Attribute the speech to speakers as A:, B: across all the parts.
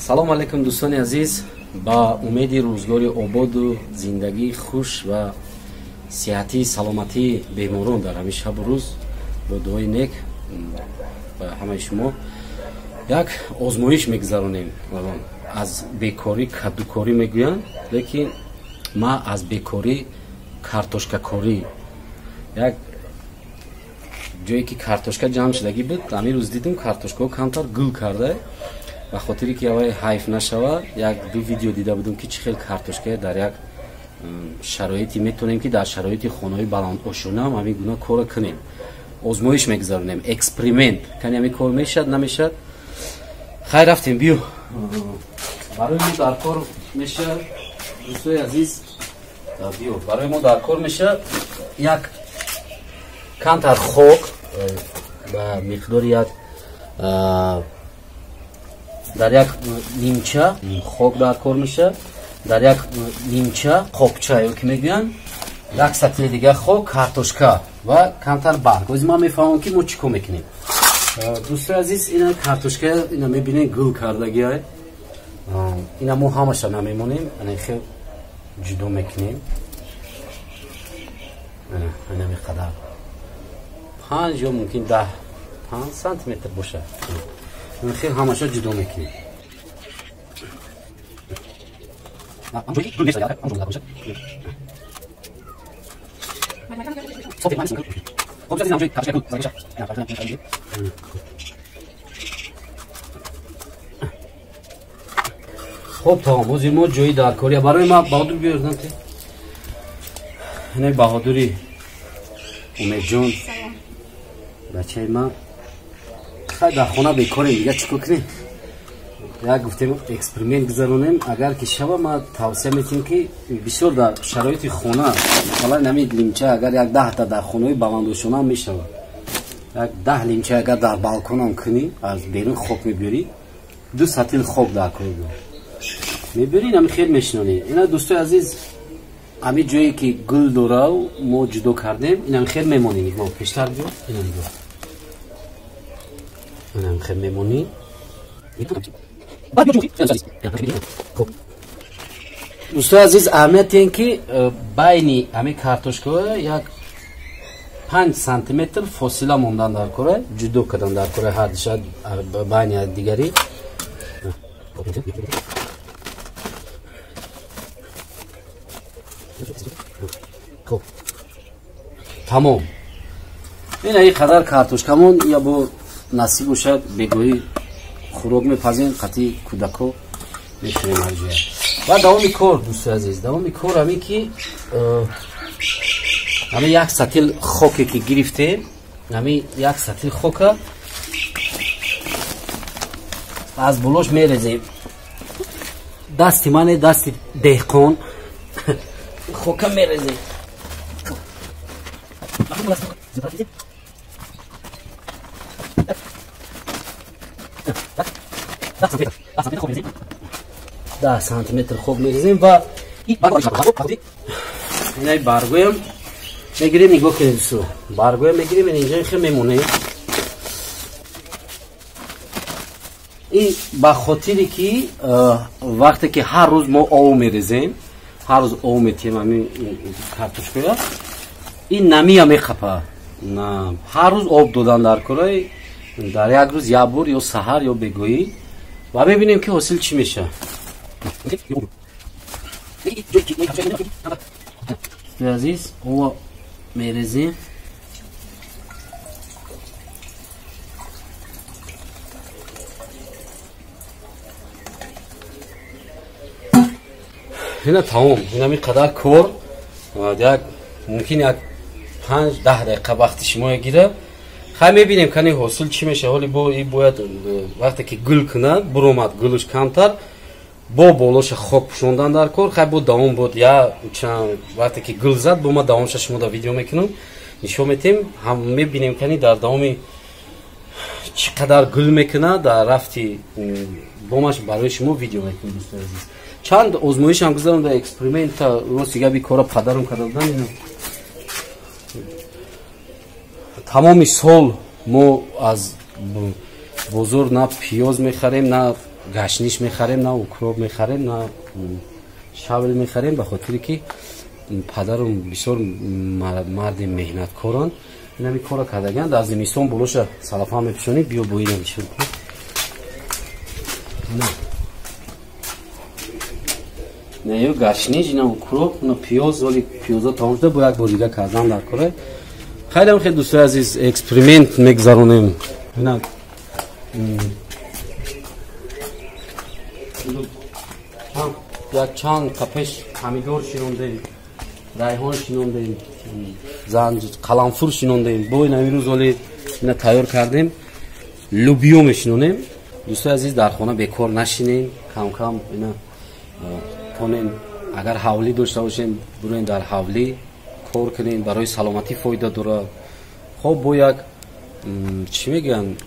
A: Салом алейкум, дӯстони азиз. Ба умеди рӯзгори ободу зиндагии хуш ва сиҳатии саломатии беморон дар ҳамин шабу рӯз бо дуои нек ба ҳамаи шумо як озмоиш мегузаронем. Аз бекорӣ кадукорӣ мегӯянд, лекин ма аз бекорӣ картошкакорӣ. Як ҷое ки картошка ҷамъ шудагӣ буд, ҳамин рӯз дидем картошкаҳо камтар гул карда. Ба хотире ки авай ҳайф нашавад, як ду видео дида будем ки чӣ хел картошка дар як шароите метавонем ки дар шароити хонаҳои баландошонаам ҳамин гуна корро кунем. Озмоиш мегузаронем, эксперимент. Кани ҳамин кор мешавад, намешавад. Хайр, рафтем, биё. Барои мо дар кор мешавад, дӯстои азиз, биё, барои мо дар кор мешавад як камтар хок ба миқдори як дар як нимча хок дар кор мешавад, дар як нимча қопча ё ки мегӯянд, як сатили дига хок, картошка ва камтар барг. Ози ман мефаҳмам ки мо чӣ кор мекунем. Дӯстои азиз, ина картошка, ина мебинед, гул кардагиай. Ина мо ҳамаша намемонем, ана хел ҷудо мекунем. Ана миқадар 5 ё мумкин 10 5 сантиметр бошад. Хел ҳамаша ҷудо мекунем. Хоб, тамом. Ҳозир мо ҷои даркория барои ма Баҳодур биёрдан те. Ина Баҳодури Умедҷон, бачаи ман. Хай, дар хона бекорем, дига чӣ кор кунем? Як гуфтем эксперимент гузаронем, агар ки шава ма тавсия метиҳем ки бисёр дар шароити хона, масалан ҳамин лимча агар як 10та дар хонаҳои баландошона мешавад, як 10 лимча агар дар балконам кунӣ, аз берун хок мебиёрӣ, 2 сатил хок дар кор мебиёрӣ, инами хел мешинонӣ. Ина дӯстои азиз, ҳамин ҷое ки гул дорав мо ҷудо кардем, инами хел мемонӣ. Нигоҳ, пештар биё, ина нигоҳ, инами хел мемонӣ. Дӯстои азиз, аҳамияти ин ки байни ҳамин картошкаҳо як 5 сантиметр фосила мондан дар кора, ҷудо кардан дар кора ҳар душад байни якдигарӣ. Хоб, тамом. Ина ин қадар картошкамон я бо насиб бошад, бегоҳӣ хӯрок мепазем, қатъи кӯдако мешӯем ҳар ҷоя. Ва давоми кор, дӯстои азиз, давоми кор ҳамин ки ҳамин як сатил хоке ки гирифтем, ҳамин як сатил хока аз болош мерезем. Дасти мане, дасти деҳқон, хока мерезем. Даҳ сантиметр хок мерезем ва инаи баргоям мегирем. Нигоҳ кунед, дӯсто, баргоям мегирем, инҷо хел мемонем. Ин ба хотире ки вақте ки ҳар рӯз мо об мерезем, ҳар рӯз об метиҳем ҳамин картошкоя, ин намия мехапа. Ҳар рӯз об додан дар кораи, дар як рӯз як бор, ё саҳар ё бегоҳӣ, ва мебинем ки ҳосил чӣ мешавад. Дӯстои азиз, об мерезем. Ина тамом, инами қадар кор як мумкин як 5-10 дақиқа вақти шумо гирад. Хай, мебинем кани ҳосил чӣ мешавад. Ҳоли бо и бояд вақте ки гул кунад, буромад гулуш камтар, бо болоша хок пӯшондан дар кор. Хай, бо давом буд я вақте ки гул зад, бо ма давомша шумо дар видео мекунам, нишон метем. Ҳам мебинем кани дар давоми чӣ қадар гул мекунад, дар рафти бомаш барои шумо видео мекунем. Дӯстои азиз, чанд озмоишам гузаронда, эксперимента, рости габи кора падарам карда будам. Тамоми сол мо аз бозор на пиёз мехарем, на гашниш мехарем, на укроп мехарем, на шавл мехарем, ба хотире ки падарам бисёр марди меҳнаткоранд. Инами кора кардагианд. Дар зимистон болоша салафан мепӯшонӣ, биё бо ина нишон кун. На ё гашниж, ина укроп, ина пиёз, вале пиёзо тамом шуда, бо як бор дига кардан дар кора. Хеле хеле дӯстои азиз, эксперимент мегузаронем. Ина як чанд қапеш помидор шинондем, райҳон шинондем, занҷ қаламфур шинондем. Бо ин ҳамин рӯз оли ина тайёр кардем, лубиё мешинонем. Дӯстои азиз, дар хона бекор нашинем, кам-кам ина тонем. Агар ҳавлӣ дошта бошем, буроем дар ҳавлӣ кор кунем, барои саломатӣ фоида дорад. Хоб бо як чӣ мегӯянд,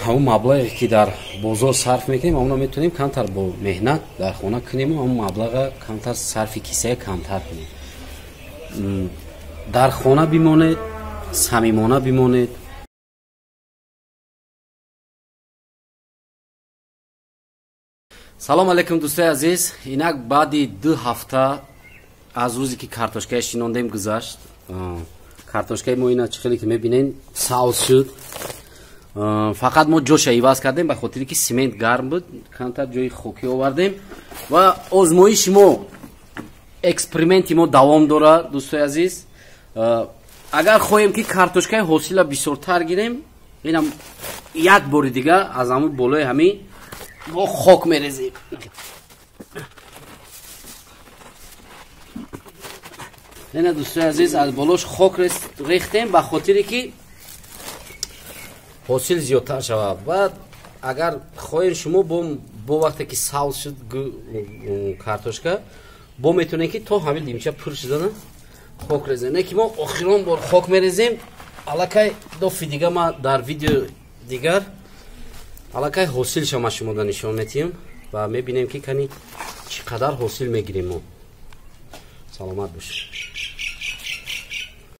A: ҳамон маблағе ки дар бозор сарф мекунем, ҳамонро метавонем камтар бо меҳнат дар хона кунему ҳамон маблаға камтар сарфи кисая камтар кунем. Дар хона бимонед, самимона бимонед. Салом алейкум, дӯстои азиз. Инак баъди 2 ҳафта аз рӯзе ки картошкаи шинондем гузашт. Картошкаи мо ина чӣ хеле ки мебинед савз шуд. Фақат мо ҷоша иваз кардем, ба хотире ки симент гарм буд, камтар ҷои хокӣ овардем ва озмоиши мо, эксперименти мо давом дорад, дӯстои азиз. Агар хоҳем ки картошкаи ҳосила бисёртар гирем, инам як бори дига аз ҳамун болои ҳамин бо хок мерезем. Ина дӯстои азиз, аз болош хок рехтем ба хотире ки ҳосил зиёдтар шавад. Баъд агар хоҳем шумо бо вақте ки савз шуд картошка, бо метавонем ки то ҳамин лимча пур шудана хок резем. Не ки мо охирон бор хок мерезем, аллакай дофи дига ма дар видео дигар аллакай ҳосилша ма шумода нишон метиҳем ва мебинем ки кани чӣ қадар ҳосил мегирем мо. Саломат бошед.